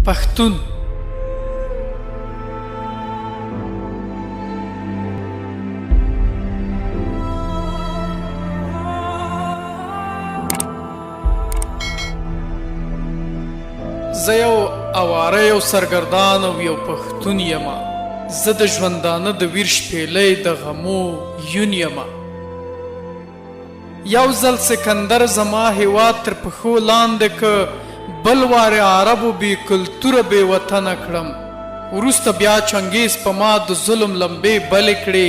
پښتون. زه یو اواره، یو سرګردان او یو پښتون یم. زه د ژوندانه د ویر شپېلۍ، د غمو یون یم. یو ځل سکندر زما هیواد تر پښو لاندې که، بل وارې عربو بې کلتوره بې وطنه کړم. وروسته بیا چنګیز په ما د ظلم لمبې بلې کړې،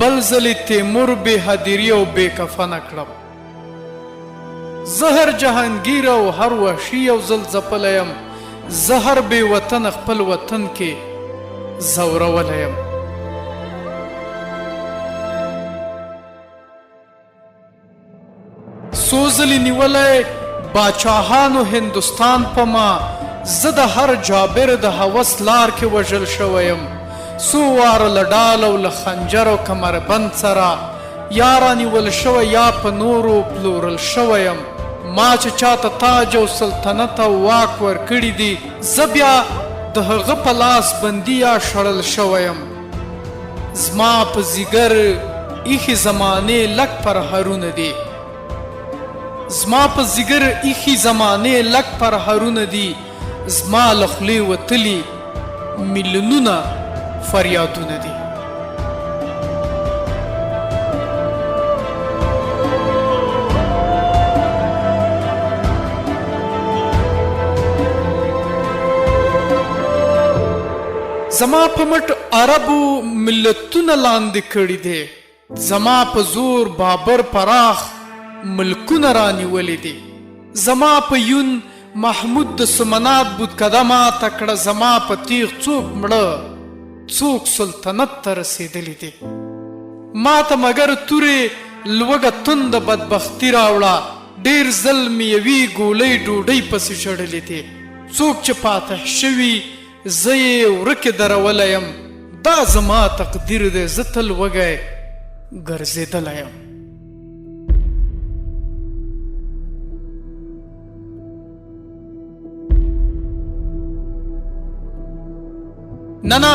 بل ځلې تیمور بې هدیرې او بې کفنه کړم. زه هر جهانګیر او هر وحشي یو ځل ځپلی یم، زه هر بې وطنه خپل وطن کې ځورولی یم. څو ځلې نیولی باچاهانو هندوستان په ما، زه د هر جابر د هوس لار کې وژل شوی یم. څو واره له ډال او له خنجر او کمربند سره یا رانیول شوی یا په نورو پلورل شوی یم. ما چې چاته تاج او سلطنت او واک ورکړي دي، زه بیا د هغه په لاس بندي یا شړل شوی یم. زما په ځیګر ایښي زمانې لک پرهرونه دي، زما په ځیګر ایښي زمانې لک پرهرونه دي، زما له خولې وتلي میلیونونه فریادونه دي. زما په مټ عربو ملتونه لاندې کړي دي، زما په زور بابر پراخ ملکونه رانیولي دي، زما په یون محمود د سمنات بتکده ماته کړه، زما په تیغ څوک مړه څوک سلطنت ته رسېدلي دي. ماته مګر تورې لوږه تنده بدبختي راوړه، ډېر ځل مې یوې ګولۍ ډوډۍ پسې ژړلي دي. څوک چې فاتح شوي زه یې ورکې درولی یم، دا زما تقدیر دی، زه تل وږی ګرځېدلی یم. نه نه،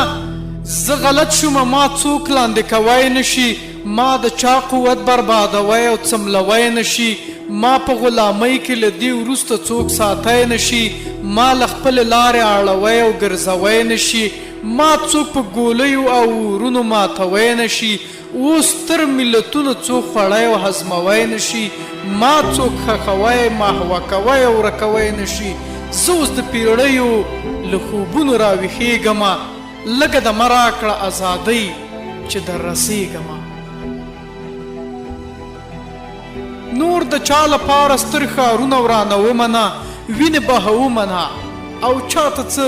زه غلط شوم، ما څوک لاندې کوی نه شي، ما د چا قوت بربادوی او څملوی نه شي، ما په غلامۍ کې له دې وروسته څوک ساتی نه شي، ما له خپلې لارې اړوی او ګرځوی نه شي، ما څوک په ګولیو او اورونو ماتوی نه شي، اوس ستر ملتونه څوک خوړی او هضموی نه شي، ما څوک ښخوی، محوه کوی او ورکوی نه شي. زه اوس د پیړیو له خوبونو راویښیږم، لږه دمه راکړه ازادۍ چې در رسیږم. نور د چا لپاره ستر ښارونه ورانومه نه، وینې بهومه نه او چاته څه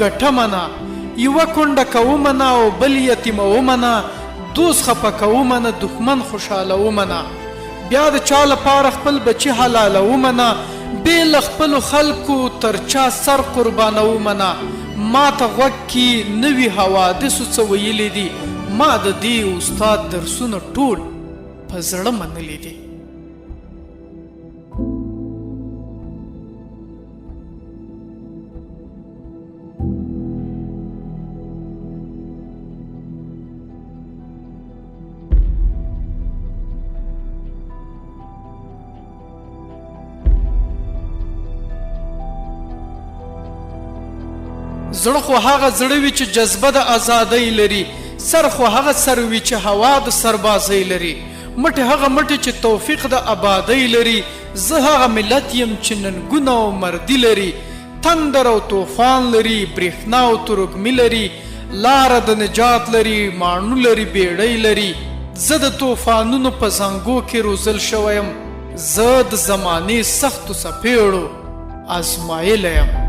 ګټمه نه، یوه کونډه کومه نه او بل یتیمومه نه، دوست خپه کومه نه، دښمن خوشحالومه نه، بیا د چا لپاره خپل بچي حلالومه نه، بې له خپلو خلکو تر چا سر قربانومه نه. ما ته غوږ کې نوي حوادثو څه ویلي دي، ما د دې استاد درسونه ټول په زړه منلي دي. زړه خو هغه زړه وي چې جذبه د ازادۍ لري، سر خو هغه سر وي چې هوا د سربازۍ لري، مټې هغه مټې چې توفیق د ابادۍ لري، زه هغه ملت یم چې ننګونه او مردي لري، تندر او توفان لري، برېښنا او تروږمي لري، لاره د نجات لري، ماڼو لري، بېړۍ لري. زه د توفانونو په زانګو کې روزل شوی یم، زه د زمانې سختو څپېړو ازمایلی یم.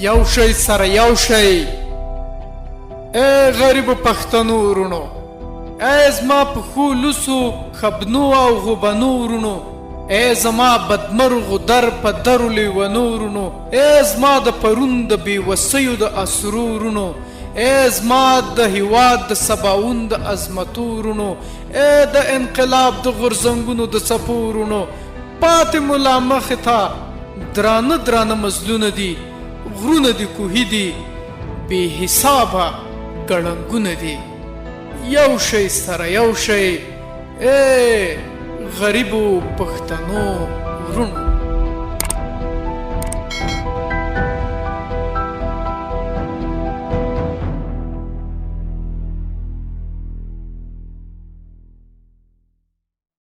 یو شئ سره یو شئ ای غریبو پښتنو وروڼو، ای زما پښو لوڅو خبنو او غوبنو وروڼو، ای زما بدمرغو در په درو لیونو وروڼو، ای زما د پرون د بې وسیو د اسرو وروڼو، ای زما د هیواد د سباوون د عظمتو وروڼو، ای د انقلاب د غورځنګونو د څپو وروڼو. پاتې مو لا مخې ته درانه درانه مزلونه دي، غرونه دي کوهي دي، بې حسابه ګړنګونه دي. یو شئ سره یو شئ ای غریبو پښتنو وروڼو.